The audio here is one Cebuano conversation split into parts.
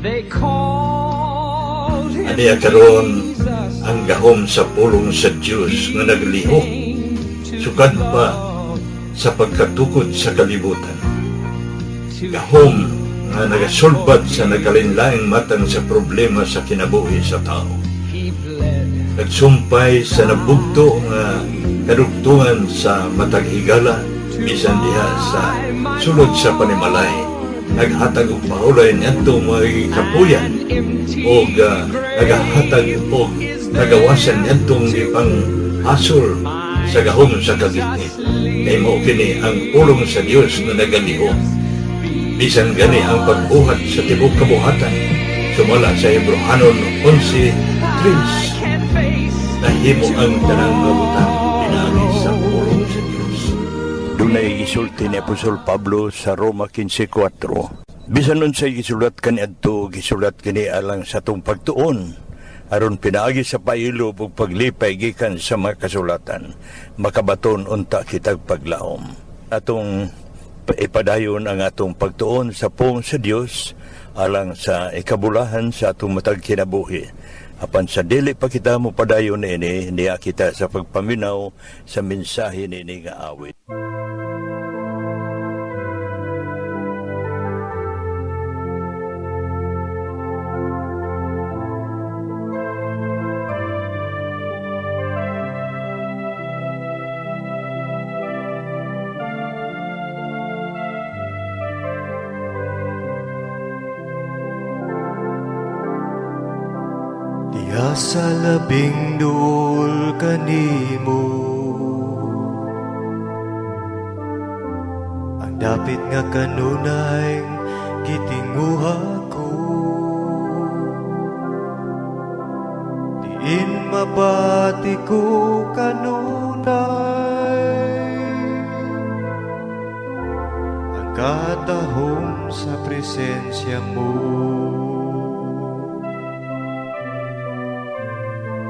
They called him Aniya karon Jesus. ang gahom sa pulong sa Dios nga naglihok sukad pa sa pagkatukod sa kalibutan. Gahom nga nagasulbad sa nagkalainlaing matang sa problema sa kinabuhi sa tao. He bled. Nagsumpay sa nabugto nga kadugtungan sa matag higala bisan diha sa sulod sa panimalay. Naghatag og pahulay niadto mga kapuyan og nagahatag og kagawasan niadtong gipang hasol sa gahom sa kagitnit. Kay mao kini ang pulong sa Dios nga nagalihok. Bisan gani ang pagbuhat sa tibuok kabuhatan sumala sa Hebrohanon 11:3, Can face nahimo ang tanang mga butang pinaagi sa pulong sa Dios. Dunay gisulti ni Apostol Pablo sa Roma 15:4. Bisan unsay gisulat kaniadto, gisulat kini alang sa atong pagtuon aron pinaagi sa pailob ug paglipay gikan sa mga kasulatan makabaton unta kitag paglaom. Atong ipadayon ang atong pagtuon sa pulong sa Dios alang sa ikabulahan sa atong matag kinabuhi. Apan sa dili pa kita mopadayon niini, niya kita sa pagpaminaw sa mensahe niini nga awit. Diha sa labing duol kanimo, ang dapit nga kanunay gitinguha ko. Diin mabati ko kanunay ang katahom sa presensya mo.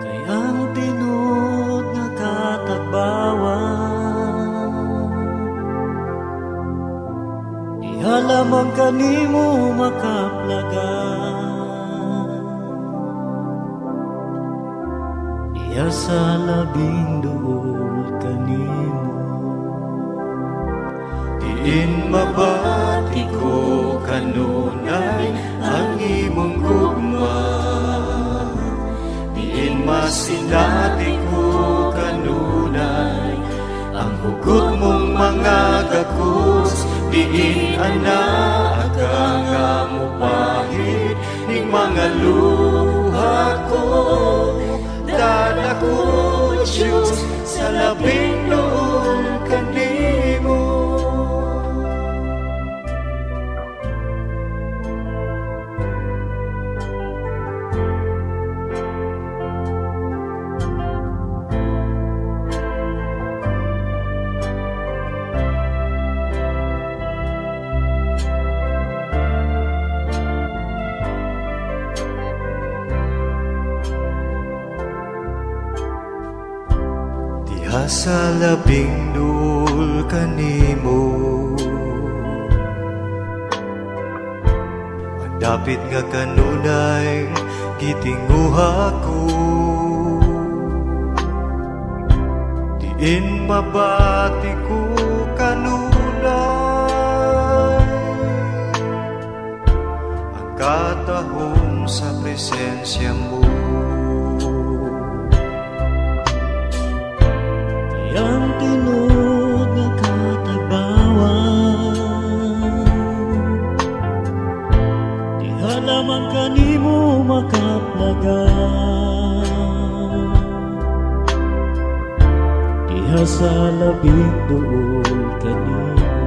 Kay ang tinuod nga katagbawan, diha lamang kanimo makaplagan. Diha sa labing duol kanimo. Diin mabati ko kanunay ang imong gugma. Diin masinati ko kanunay ang hugot mong mga gakos. Diin anaa ka nga mupahid ning mga luha ko. Dala ko, Diyos, sa labing duol kanimo. Diha sa labing duol kanimo, ang dapit nga kanunay gitinguha ko. Diin mabati ko kanunay ang katahom sa presensya mo. Kay ang tinuod nga katagbawan, diha lamang kanimo makaplagan. Diha sa labing duol kanimo.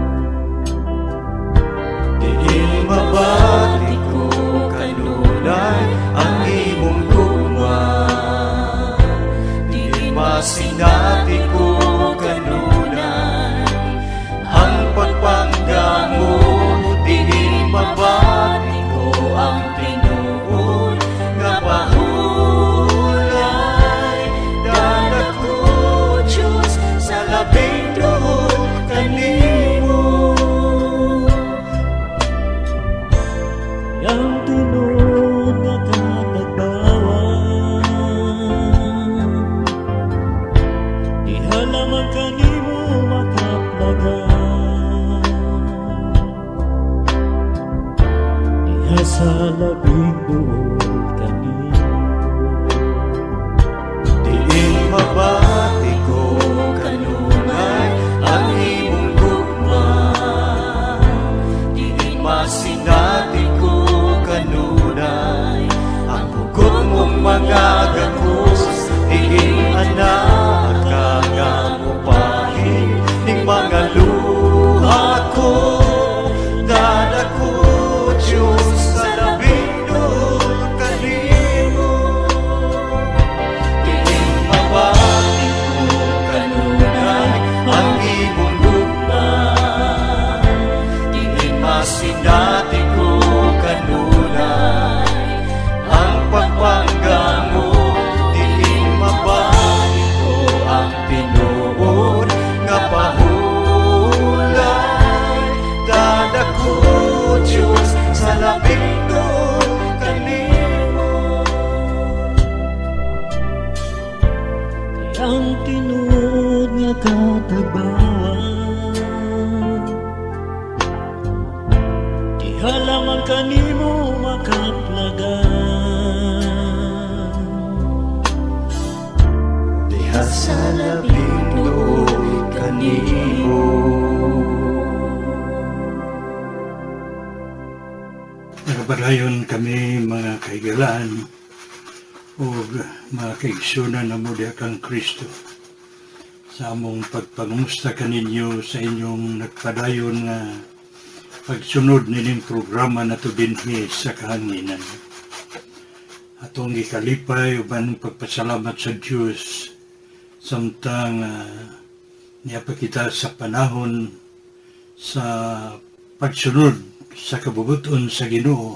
Diin mabati ko kanunay ang imong gugma. Diin masinati ko kanunay ang pagpangga mo. Diin mabati ko ang tinuod nga pahulay. Dala ko, Diyos, sa labing duol kanimo. Ang tinuod Sa labing duol kanimo. Diin mabati ko kanunay ang imong gugma, diin masinati ko kanunay ang hugot mong mga gakos, diin anak ka nga mopahid ning mga luha ko. Dadako, Diyos, sa labing duol kanimo. Diin mabati ko kanunay ang imong gugma, diin masinati ko kanunay ang pagpangga mo, diin mabati ko ang tinuod nga pahulay. Dadako, Diyos, sa labing duol kanimo. Kay ang tinuod nga katagbawan, diha lamang kanimo makaplagan. Diha sa labing duol kanimo. Nagapadayon kami, mga kahigalaan o mga kaigsunan na diha kang Kristo, sa among pagpangamusta kaninyo sa inyong nagpadayon nga pagsunod nining programa nato dinhi sa kahanginan. Atong gikalipay uban pagpasalamat sa Dios samtang niya pa kita sa panahon sa pagsunod sa kabubuton sa Ginoo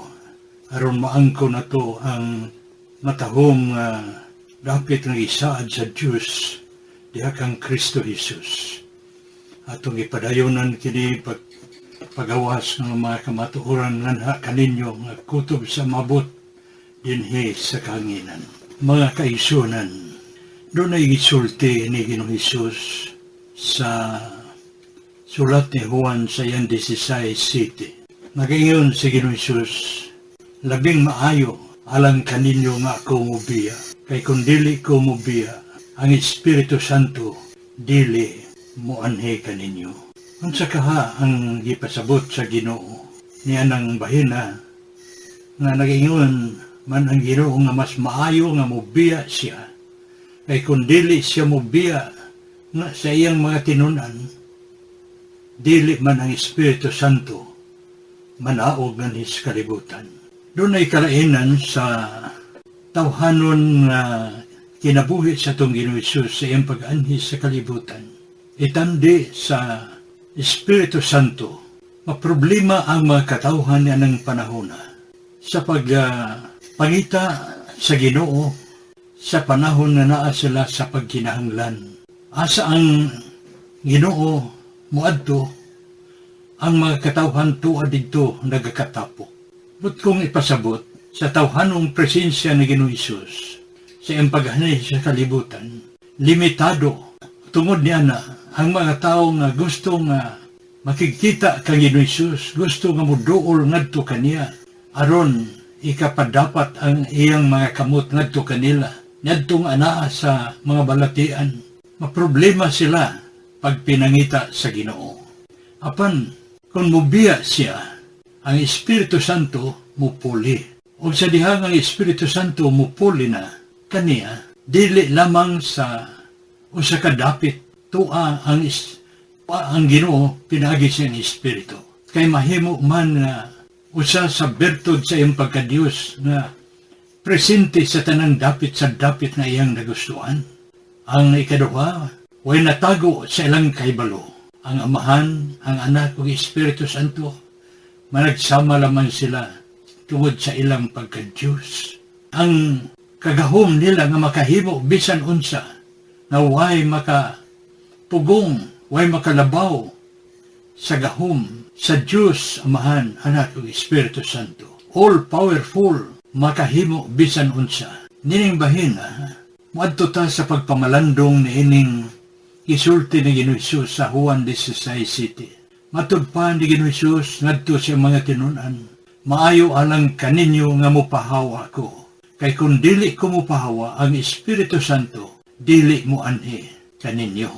aron maangko nato ang matahom nga dapit nga gisaad sa Dios diha kang Kristo Jesus. Atong ipadayonan kini pag pagawas ng mga kamatuoran nganha kaninyo nga kutob sa mabot dinhi sa kahanginan. Mga kaigsunan, dunay gisulti ni Ginoong Hesus sa sulat ni Juan sa iyang 16:7. Nagaingon si Ginoong Hesus, "Labing maayo alang kaninyo nga ako mubiya. Kay kung dili ko mubiya, ang Espiritu Santo dili moanhi kaninyo." Unsa kaha ang gipasabot sa Ginoo niya nang bahina nga nagaingon man ang Ginoo nga mas maayo nga mubiya siya, kay kung dili siya mubiya nga sa iyang mga tinunan, dili man ang Espiritu Santo manaog nganhi sa kalibutan? Dunay kalainan sa tawhanon nga kinabuhi sa atong Ginoo Hesus sa iyang pag-anhi sa kalibutan. Itandi sa Espiritu Santo, maproblema ang mga katawhan niya ng panahon sa pag pangita sa Ginoo sa panahon na naa sila sa pagkinahanglan. Asa ang Ginoo moadto, ang mga katawhan tuwa didto nagakatapok. But kung ipasabot sa tawhanong presensya ni Ginoong Hesus sa iyang paghanay sa kalibutan, limitado tungod niya na ang mga tao nga gusto nga makikita kang Ginoong Hesus, gusto nga moduol ngadto kaniya aron ikapadapat ang iyang mga kamot ngadto kanila ngadtong anaa sa mga balatian. Maproblema sila pag pinangita sa Ginoo. Apan kung mubiya siya, ang Espiritu Santo mupuli. O sa dihang ang Espiritu Santo mupuli na kaniya, dili lamang sa usa ka dapit tua ang Ginoo pinaagi sa iyang Espiritu. Kay mahimo man nga usa sa bertud sa iyang pagkadiyos nga presente sa tanang dapit sa dapit nga iyang nagustuhan. Ang ikaduha, way natago sa ilang kahibalo. Ang Amahan, ang Anak ug Espiritu Santo, managsama laman sila tungod sa ilang pagka-Diyos. Ang kagahom nila nga makahimo bisan unsa, nga way makapugong, way makalabaw sa gahom sa Diyos Amahan, Anak ug Espiritu Santo. All powerful, makahimo bisan unsa. Nining bahina, muadto ta sa pagpamalandong niining gisulti ni Ginoong Hesus sa Juan 16:7. Matud pa ni Ginoong Hesus ngadto sa mga tinunan. "Maayo alang kaninyo nga mopahawa ko. Kay kung dili ko mopahawa, ang Espiritu Santo dili mo anhi kaninyo."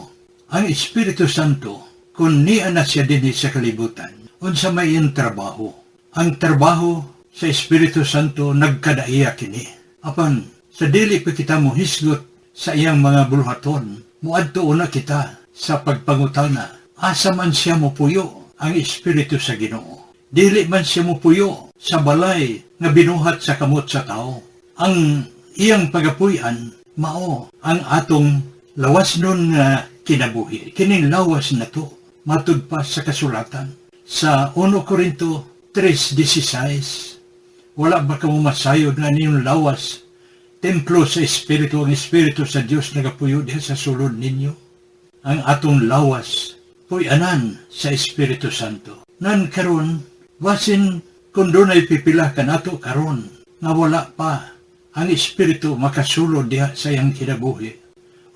Ang Espiritu Santo, kung niya na siya dinhi sa kalibutan, unsa may iyang trabaho? Ang trabaho sa Espiritu Santo nagkadaiya kini. Apan sa dili pa kita mohisgot sa iyang mga buluhaton, muadto una kita sa pagpangutana, asa man siya mopuyo, ang Espiritu sa Ginoo? Dili man siya mopuyo sa balay nga binuhat sa kamot sa tao. Ang iyang pagapuy-an mao ang atong lawas nun nga kinabuhi. Kining lawas na to, matud pa sa kasulatan. Sa 1 Corinto 3:16, "Wala ba kamo masayod nga ninyong lawas templo sa Espiritu, ang Espiritu sa Dios nagapuyo diha sa sulod ninyo?" Ang atong lawas puy-anan sa Espiritu Santo. Nan karon, basin kung dunay pipila kanato karon nga wala pa ang Espiritu makasulod diha sa iyang kinabuhi,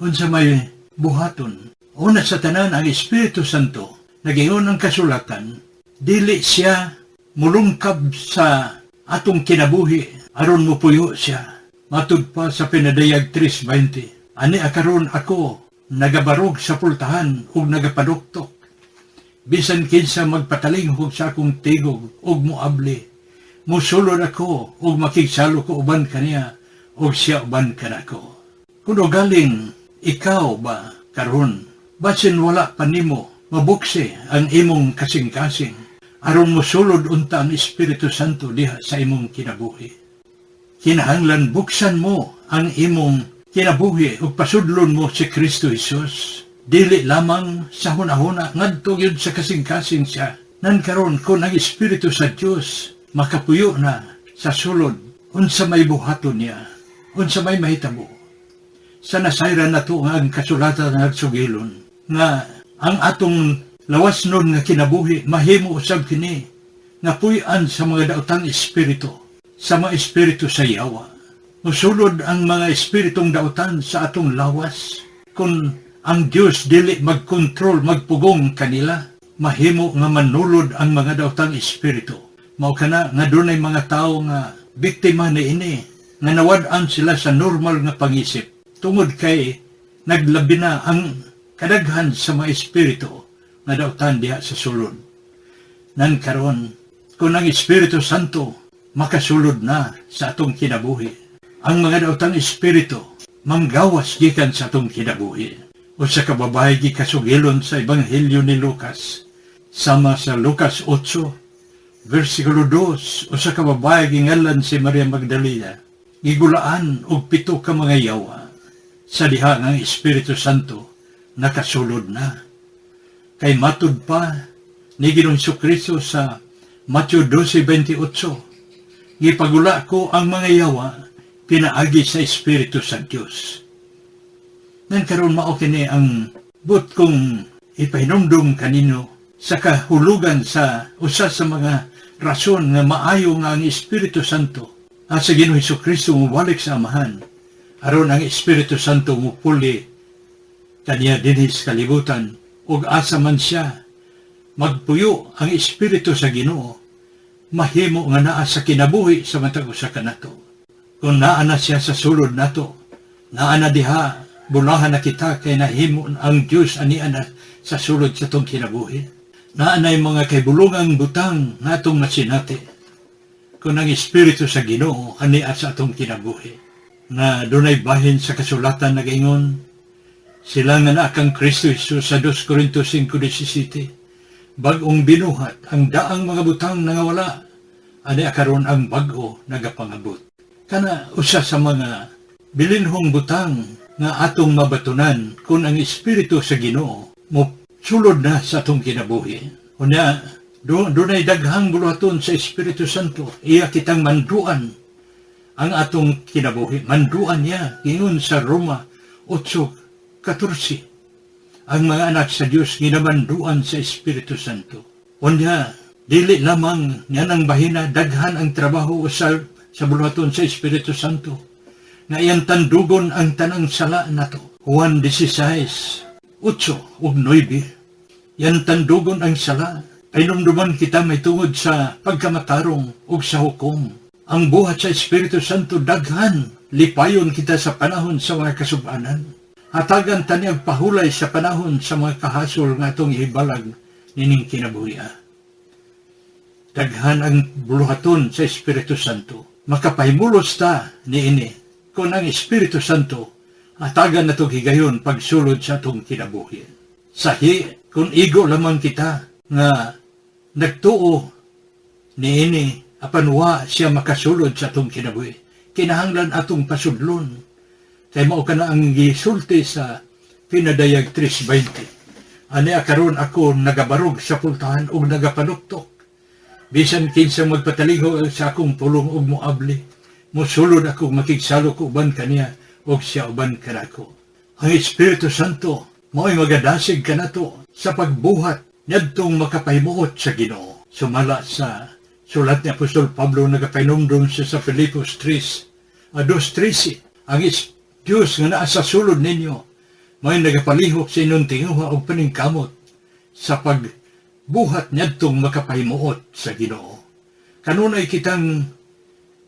unsa may buhaton? Una sa tanan, ang Espiritu Santo, nagingon ang kasulatan, dili siya mulungkab sa atong kinabuhi aron mupuyo siya. Matud pa sa Pinadayag 3:20, "Ani akaron ako nagabarog sa pultahan ug nagapaduktok. Bisan kinsa magpatalinghog sa akong tigog ug moabli, musulod ako ug makigsalo ko uban kaniya ug siya uban kanako." Kung galing ikaw ba karon, basin wala pa nimo mabuksi ang imong kasing-kasing aron mosulod unta ang Espiritu Santo diha sa imong kinabuhi, kinahanglan buksan mo ang imong kinabuhi ug pasudlon mo si Kristo Jesus. Dili lamang sa hunahuna, ngadto gyud sa kasing-kasing siya. Nan karon, kung ang Espiritu sa Dios makapuyo na sa sulod, unsa may buhaton niya? Unsa may mahitabo? Sa nasayran nato nga ang kasulatan nagsugilon nga ang atong lawas nun nga kinabuhi mahimo usab kini nga puy-an sa mga daotang espiritu, sa mga espiritu sa yawa. Musulod ang mga espiritong dautan sa atong lawas kung ang Dios dili magkontrol, magpugong kanila. Mahimo nga manulod ang mga daotang espiritu. Mao kana nga dunay mga tawo nga biktima ni ini nga nawad-an sila sa normal nga pangisip tungod kay naglabi na ang kadaghan sa mga espiritu nga dautan diha sa sulod. Nan karon, kung ang Espiritu Santo makasulod na sa atong kinabuhi, ang mga daotang espiritu manggawas gikan sa atong kinabuhi. Usa ka babae gikasugilon sa Ebanghelyo ni Lucas. Sama sa Lucas 8, versikulo 2, usa ka babae gingalan si Maria Magdalena, gigulaan og pito ka mga yawa sa diha nga ang Espiritu Santo nakasulod na. Kay matud pa ni Ginoong Kristo sa Mateo 12:28, "Gipagula ko ang mga yawa pinaagi sa Espiritu sa Dios." Nan karon, mao kini ang but kong ipahinumdum kanino sa kahulugan sa usa sa mga rason nga maayo nga ang Espiritu Santo at sa Ginoong Hesus Kristo mobalik sa Amahan aron ang Espiritu Santo mupuli kaniya dinhi sa kalibutan ug asa man siya magpuyo ang Espiritu sa Ginoo, mahimo nga naa sa kinabuhi sa matag usa kanato. Kung naa na siya sa sulod nato, naa na diha, bulahan na kita kay nahimo ang Dios ania na sa sulod sa atong kinabuhi. Naa nay mga kaibulongang butang nga atong masinati kung ang Espiritu sa Ginoo ania sa atong kinabuhi. Na dunay bahin sa kasulatan nagaingon, sila nga naa kang Kristo Jesus sa 2 Corinto 5:17, bag-ong binuhat, ang daang mga butang nangawala, ani karon ang bag-o nagapangabot. Kana usa sa mga bilinhong butang nga atong mabatunan kung ang Espiritu sa Ginoo mo sulod na sa atong kinabuhi. Unya, dunay daghang buluhaton sa Espiritu Santo. Iya kitang manduan ang atong kinabuhi. Manduan niya, ingon sa Roma 8:14, ang mga anak sa Dios ginamanduan sa Espiritu Santo. Unya, dili lamang niyan ang bahina, daghan ang trabaho sa buluhaton sa Espiritu Santo nga iyang tandugon ang tanang sala nato. Juan 16, 8 ug 9. Yan tandugon ang sala. Pahinumduman kita may tungod sa pagkamatarong ug sa hukom. Ang buhat sa Espiritu Santo daghan, lipayon kita sa panahon sa mga kasubanan. Hatagan ta niyag pahulay sa panahon sa mga kahasol nga atong ihibalag nining kinabuhia. Daghan ang buluhaton sa Espiritu Santo. Makapahimulos ta niini kung ang Espiritu Santo hatagan natong higayon pagsulod sa atong kinabuhi. Sahi kung igo lamang kita nga nagtuo niini apan wa siya makasulod sa atong kinabuhi. Kinahanglan atong pasudlon. Kay mao kana ang gisulti sa Pinadayag 3:20. Ani karon ako nagabarog sa pultahan ug nagapanuktok. Bisan kinsa magpatalihok sa akong pulong ug moabli, mosulod ako, makigsalo ko uban kaniya ug siya uban kanako. Ang Espiritu Santo mao'y magadasig kanato sa pagbuhat niadtong makapahimuot sa Ginoo. Sumala sa sulat ni Apostol Pablo, nagapahinumdum siya sa Filipos 3, 2:13, ang Diyos nga naa sa sulod ninyo may nagapalihok sa inyong tinguha og paningkamot sa pagbuhat niadtong makapahimuot sa Ginoo. Kanunay kitang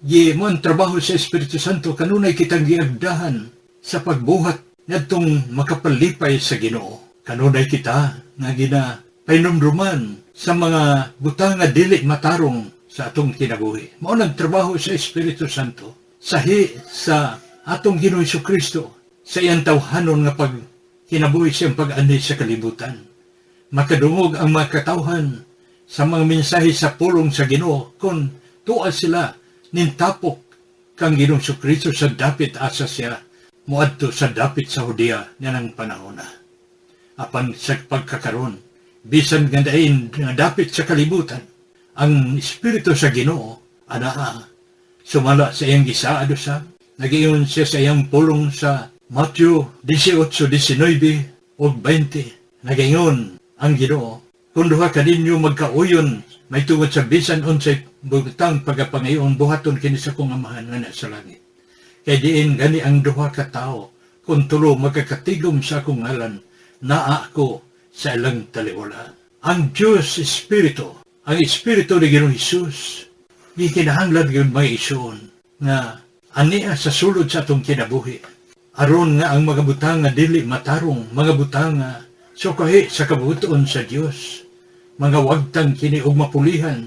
gi mo ang trabaho sa Espiritu Santo, kanunay kitang giagdahan sa pagbuhat niadtong makapalipay sa Ginoo. Kanunay kita nga gina pahinumduman sa mga butang nga dili matarong sa atong kinabuhi. Mao nang trabaho sa Espiritu Santo. Sahi sa atong Ginoo Kristo sa iyang tawhanon nga pag kinabuhi, siyang pag-anhi sa kalibutan. Makadungog ang mga katawhan sa mga mensahe sa pulong sa Ginoo kung tuwa sila nintapok kang Ginoong Kristo sa dapit asa siya moadto sa dapit sa Judea niyanang panahon na. Apan sa pagkakaron, bisan nga dain nga dapit sa kalibutan, ang Espiritu sa Ginoo anaa sumala sa iyang gisaad usab. Nagiingon siya sa iyang pulong sa Matthew 18, 19 ug 20. Nagaingon ang Ginoo, "Kung duha kaninyo magkauyon may tungod sa bisan unsay butang pagapangayon, buhaton kini sa akong Amahan nga naa sa langit. Kay diin gani ang duha ka tawo kung tulo magkakatigom sa akong ngalan, naa ako sa ilang taliwala." Ang Diyos Espiritu, ang Espiritu ni Ginoong Hesus, gikinahanglan gyud, mga igsoon, nga ania sa sulod sa atong kinabuhi aron nga ang mga butang nga dili matarong, mga butang nga sukahi sa kabubut-on sa Dios, mga wagtang kini og mapulihan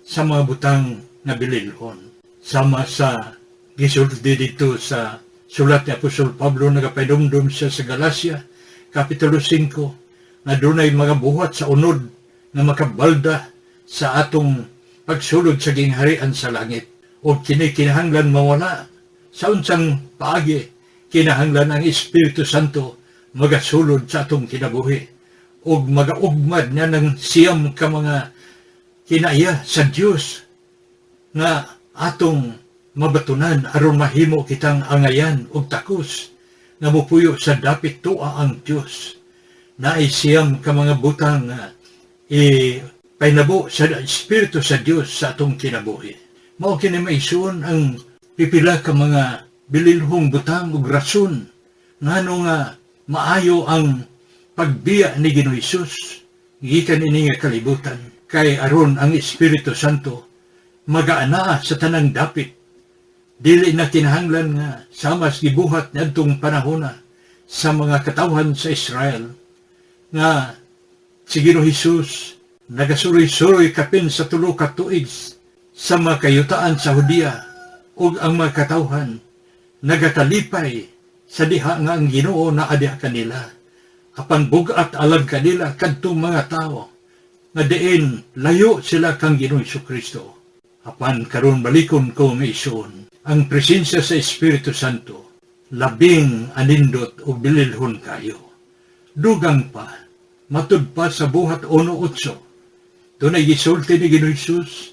sa mga butang nga bililhon. Sama sa gisulti dito sa sulat ni Apostol Pablo, nagapahinumdum siya sa Galacia, Kapitulo 5, nga dunay mga buhat sa unod nga makabalda sa atong pagsulod sa gingharian sa langit. O kini kinahanglan mawala sa unsang paagi? Kinahanglan ang Espiritu Santo magasulod sa atong kinabuhi ug magaugmad niya ng 9 ka mga kinaiya sa Dios nga atong mabatunan aron mahimo kitang angayan ug takos nga mupuyo sa dapit tua ang Dios. Naay 9 ka mga butang nga i pahinabo sa Espiritu sa Dios sa atong kinabuhi. Mao kini, mga igsoon, ang pipila ka mga bililhong butang ug rason ngano nga maayo ang pagbiya ni Ginoong Hesus gikan ini nga kalibutan, kay aron ang Espiritu Santo magaanaa sa tanang dapit. Dili na kinahanglan nga samas gibuhat niadtong panahona sa mga katawhan sa Israel nga si Ginoong Hesus nagasuroy-suroy kapin sa 3 ka tuig sa mga kayutaan sa Judea ug ang mga katawhan nagakalipay sa diha nga ang Ginoo naa diha kanila, apan bugat alag kanila kadtong mga tawo nga diin layo sila kang Ginoong Kristo. Apan karon balikon ko, mga igsoon, ang presensya sa Espiritu Santo labing anindot ug bililhon kayo. Dugang pa, matud pa sa Buhat 1:8, dunay gisulti ni Ginoong Hesus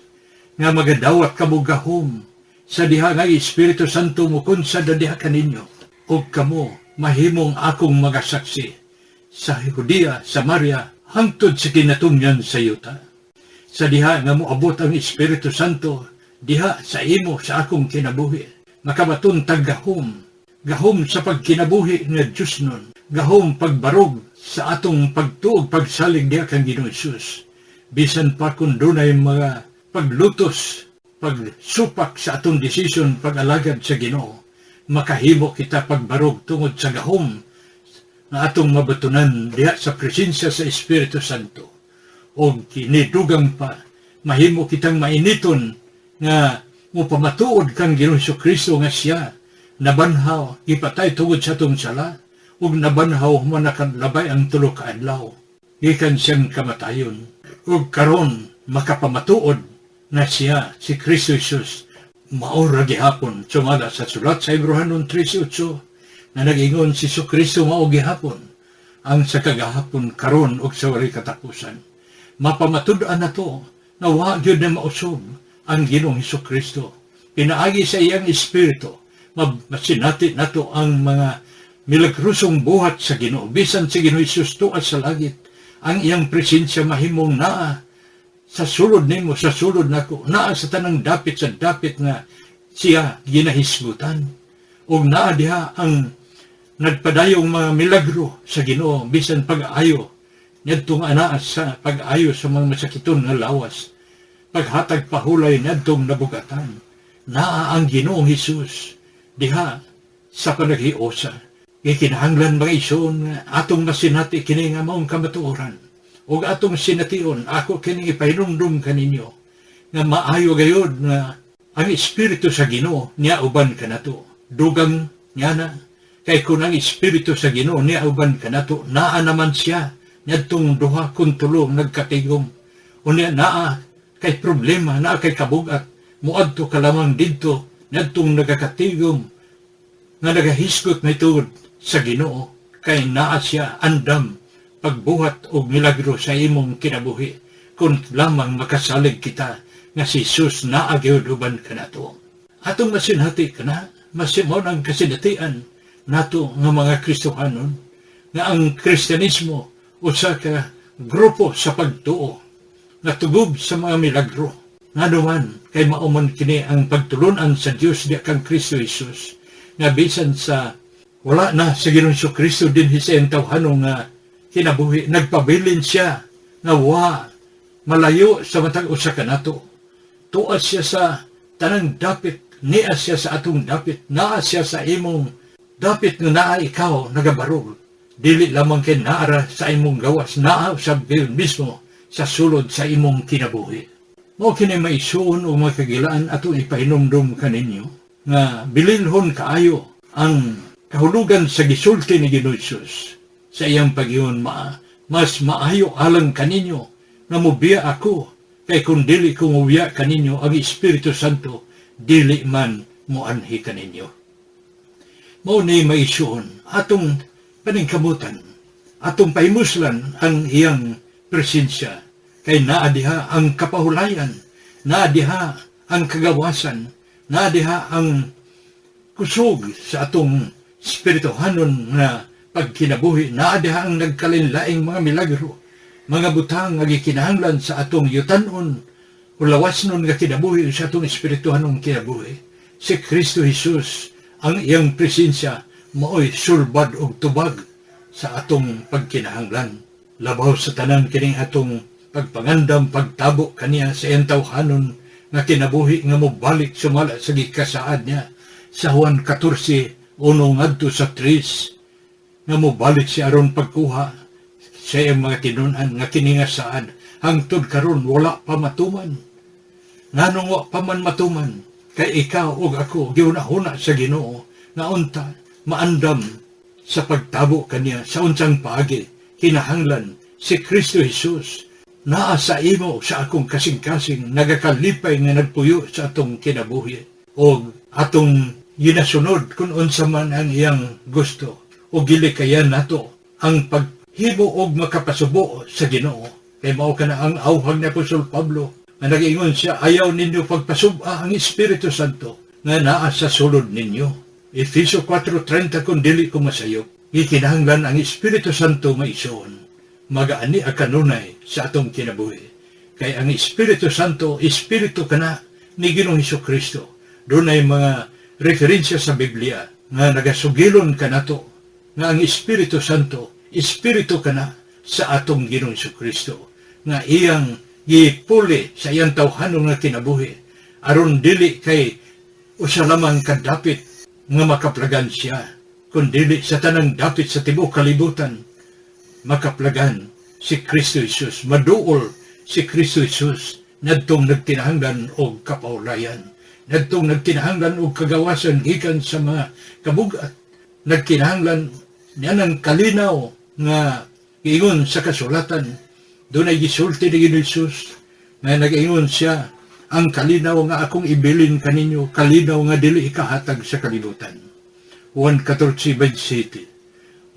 nga magadawat kamo gahom sa diha nga Espiritu Santo mukunsad na diha kaninyo ug kamo mahimong akong mga saksi sa Judea, Samaria, hangtod sa kinatumyan sa yuta. Sa diha nga moabot ang Espiritu Santo diha sa imo, sa akong kinabuhi, makabaton tag gahom, gahom sa pagkinabuhi nga Diyos nun, gahom pagbarog sa atong pagtuog, pagsalig diha kang Ginoong Hesus. Bisan pa kung dunay mga paglutos, pagsupak sa atong desisyon pag-alagad sa Ginoo, makahimo kita pagbarog tungod sa gahom nga atong mabatunan diha sa presensya sa Espiritu Santo. O kinidugang pa, mahimo kitang mainiton nga mupamatuod kang Ginoong Kristo nga siya nabanhaw, gipatay tungod sa atong sala, ug nabanhaw human nakalabay ang 3 ka adlaw gikan siyang kamatayon, ug karon makapamatuod na siya, si Kristo Jesus, mao ra gihapon, sumala sa sulat sa Hebreohanon 3:8 na nag-ingon si Kristo mao gihapon ang sa kagahapon, karon ug sa walay katapusan. Mapamatud-an nato na wa gyud na mausob ang Ginoong Hesus Kristo. Pinaagi sa iyang Espiritu, masinati nato ang mga milagrosong buhat sa Ginoo. Bisan si Ginoo Hesus tuad sa langit, ang iyang presensya mahimong naa sa sulod nimo, sa sulod nako, naa sa tanang dapit sa dapit nga siya ginahisgutan. Ug naa diha ang nagpadayong mga milagro sa Ginoo, bisan pag-ayo ngadtong anaa sa pag-ayo sa mga masakiton nga lawas, paghatag pahulay ngadtong nabugatan. Naa ang Ginoong Hesus diha sa panaghiusa. Gikinahanglan, mga igsoon, atong masinati kini nga maong kamatuoran ug atong sination. Ako kini ipahinumdum kaninyo nga maayo gayod nga ang Espiritu sa Ginoo niya uban kanato. Dugang nga na kay kun ang Espiritu sa Ginoo niya uban kanato, naa naman siya ngadtong duha kun tulo nagkatigom. Unya naa kay problema, naa kay kabugat, muadto ka lamang didto ngadtong nagakatigom nga nagahisgot mahitungod sa Ginoo, kay naa siya andam pagbuhat og milagro sa imong kinabuhi kung lamang makasalig kita nga si Jesus naa gyud uban kanato. Atong masinati kana, masimon ang kasinatian nato nga mga Kristohanon nga ang Kristyanismo usa ka grupo sa pagtuo nga tugob sa mga milagro. Ngano man kay mao man kini ang pagtulunan sa Dios diha kang Kristo Jesus, nga bisan sa wala na sa Ginoong Kristo dinhi sa iyang tawhanong nga kinabuhi, nagpabilin siya nga wa malayo sa matag usa kanato. Tuad siya sa tanang dapit, niya siya sa atong dapit, naa siya sa imong dapit nga naa ikaw nagabarog. Dili lamang kay naara sa imong gawas, naa sa mismo sa sulod sa imong kinabuhi. Mao kini, maigsuon o mga kagilaan, atong ipahinumdum kaninyo nga bilinhon kaayo ang kahulugan sa gisulti ni Ginoo Jesus sa iyang pag-ingon, "Mas maayo alang kaninyo nga mubiya ako, kay kung dili ko mubiya kaninyo, ang Espiritu Santo dili man moanhi kaninyo." Mao ni, maigsuon, atong paningkamutan, atong pahimuslan ang iyang presensya, kay naa diha ang kapahulayan, naa diha ang kagawasan, naa diha ang kusog sa atong espirituhanon nga pagkinabuhi, naa diha ang nagkalain-laing mga milagro, mga butang nga gikinahanglan sa atong yutanon o lawasnon nga kinabuhi, sa atong espirituhanon kinabuhi. Si Kristo Jesus, ang iyang presensya maoy sulbad og tubag sa atong pagkinahanglan. Labaw sa tanan, kining atong pagpangandam pagtabo kaniya sa iyang tawhanon nga kinabuhi nga mobalik sumala sa gikasaad niya sa Juan 14:1 ngadto sa 3, nga mobalik siya aron pagkuha sa iyang mga tinun-an, nga kini nga saad hangtod karon wala pa matuman. Nganong wa pa man matuman? Kay ikaw ug ako gihuna-huna sa Ginoo nga unta maandam sa pagtabo kaniya sa unsang paagi. Kinahanglan si Kristo Jesus naa sa imo, sa akong kasing-kasing, nagakalipay nga nagpuyo sa atong kinabuhi o atong ginasunod kung unsa man ang iyang gusto, o gilikayan nato ang paghimo og makapasubo sa Ginoo, kay mao kana ang awhag ni Apostol Pablo nga nag-ingon siya, "Ayaw ninyo pagpasub-a ang Espiritu Santo nga naa sa sulod ninyo." Efeso 4:30 kung dili ko masayop. Gikinahanglan ang Espiritu Santo, maigsuon, magaani kanunay sa atong kinabuhi, kay ang Espiritu Santo, espiritu kana ni Ginoong Hesus Kristo. Dunay mga referensya sa Biblia nga nagasugilon kanato nga ang Espiritu Santo, espiritu kana sa atong Ginoong Kristo nga iyang Gipuli sa iyang tawhanon nga kinabuhi aron dili kay usa lamang kadapit nga makaplagan siya, kun dili sa tanang dapit sa tibuok kalibutan makaplagan si Kristo Jesus, maduol si Kristo Jesus nadtong nagkinahanglan og kapaulayan, nadtong nagkinahanglan og kagawasan gikan sa mga kabugat, nagkinahanglan niya ng kalinaw nga giingon sa kasulatan. Dunay gisulti ni Ginoong Jesus nga nag-ingon siya, "Ang kalinaw nga akong ibilin kaninyo, kalinaw nga dili ikahatag sa kalibutan." Juan 14:27.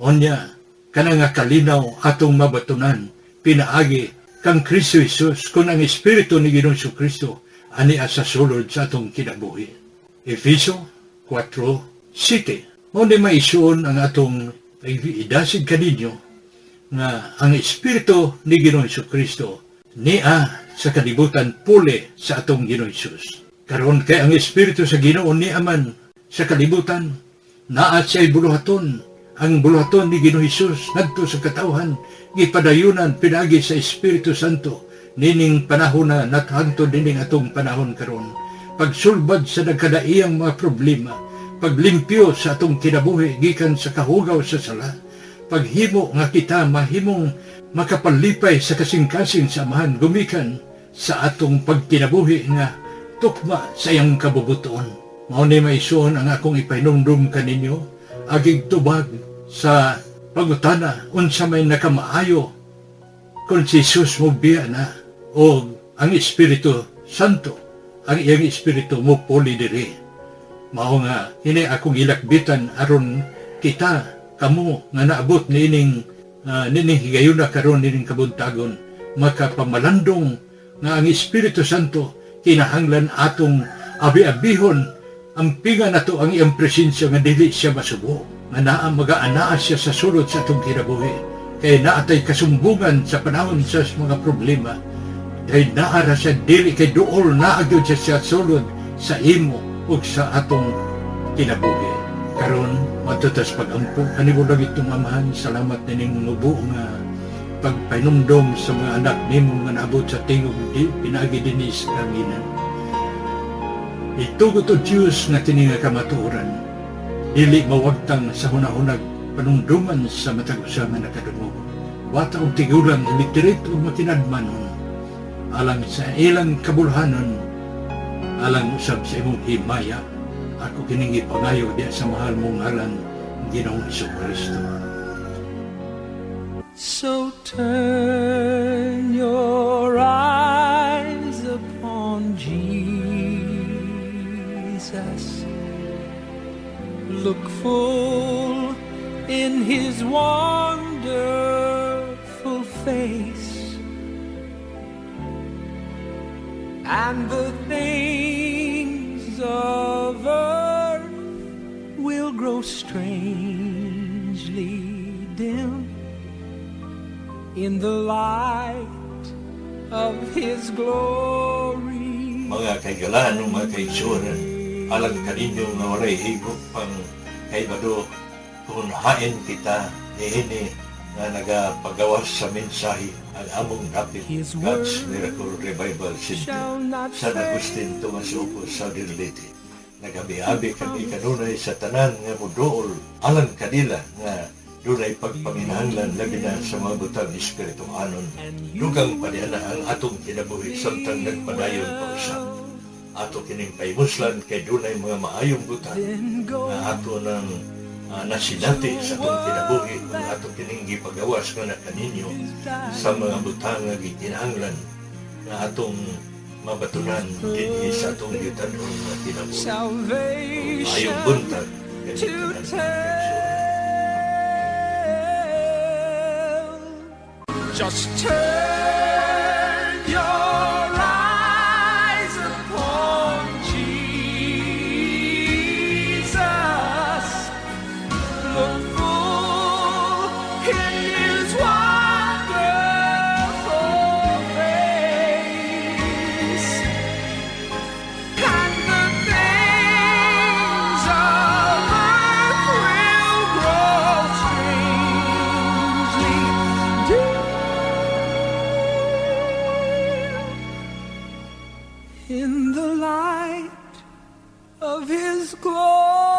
Onya, kana nga kalinaw atong mabatunan pinaagi kang Kristo Jesus kung ang Espiritu ni Ginoong Kristo ani sa sulod sa atong kinabuhi. Efeso 4:7. Mao ni maisuon ang atong idasig kaninyo nga ang Espiritu ni Ginoong Kristo nia sa kalibutan puli sa atong Ginoong Hesus. Karon kay ang Espiritu sa Ginoo ni aman sa kalibutan, naa siya'y buluhaton. Ang buluhaton ni Ginoong Hesus ngadto sa katawhan gipadayunan pinaagi sa Espiritu Santo nining panahon na nathangtod nining atong panahon karon. Pagsulbad sa nagkadaiyang mga problema, paglimpyo sa atong kinabuhi gikan sa kahugaw sa sala, paghimo nga kita mahimong makapalipay sa kasing-kasing sa Amahan gumikan sa atong pagkinabuhi nga tukma sa iyang kabubuton. Mao ni maisuon ang akong ipahinumdum kaninyo agig tubag sa pangutana unsa may nakamaayo, kung si Jesus mo biya na o ang Espiritu Santo, ang iyang Espiritu mo puli diri. Mao nga ini akong ilakbitan aron kita kamo nga naabot niining higayuna karon, niining kabuntagon, makapamalandong nga ang Espiritu Santo kinahanglan atong abi-abihon. Ang pinga nato ang iyang presensya nga dili siya masubo, nga naa maga-anaa siya sa sulod sa atong kinabuhi, kay naatay kasumbungan sa panahon sa mga problema, dahil naara siya, dili kay duol, naa gyud siya sa sulod sa imo ug sa atong kinabuhi. Karon matutas pag-ampo kanimo, langit itong Amahan. Salamat nining mubo nga pagpahinumdom sa mga anak nimo nga naabot sa tingog di pinaagi dinhi sa kanginan. Itugot o Diyos nga kini nga kamatuoran dili mawagtang sa hunahunag panumduman sa matag usa nga nakadungog, bata og tigulang, literate ug makinadmanon, alang sa ilang kabulhanon, alang usab sa imong himaya. Ako kining ipangayo diya sa mahal mong ngalan, Ginoong Kristo. So turn your eyes upon Jesus. Look full in his wonderful face, and the things of earth will grow strangely dim in the light of his glory. Mga kaigalaan, mga kaigsuonan, alang kaninyo nga walay higop pang kaibado kung hain kita niini nga nagapagawas sa mensahe, ang among dapit, His God's word Miracle Revival Center, shall not San Agustin, Tomas Opo, Southern Leyte. Nagabi-abi kami kanunay sa tanan nga muduol alang kanila nga dunay pagpanginahanglan, labi na sa mga butang espirituhanon. Dugang paniana ang atong kinabuhi samtang nagpadayon pa usab. Ato kining pahimuslan kay dunay mga maayong butang Then go nga ato nang nasinati sa atong kinabuhi kung ato kining gipagawas nga na kaninyo sa mga butang nga gikinahanglan nga atong mabatunan dinhi sa atong gitanon nga kinabuhi. Salvation Maayong buntag to kaninyong tanan. Tell. Just turn your eyes upon Jesus. Look full in his wonderful face, and the things of earth will grow strangely dim. Of His glory.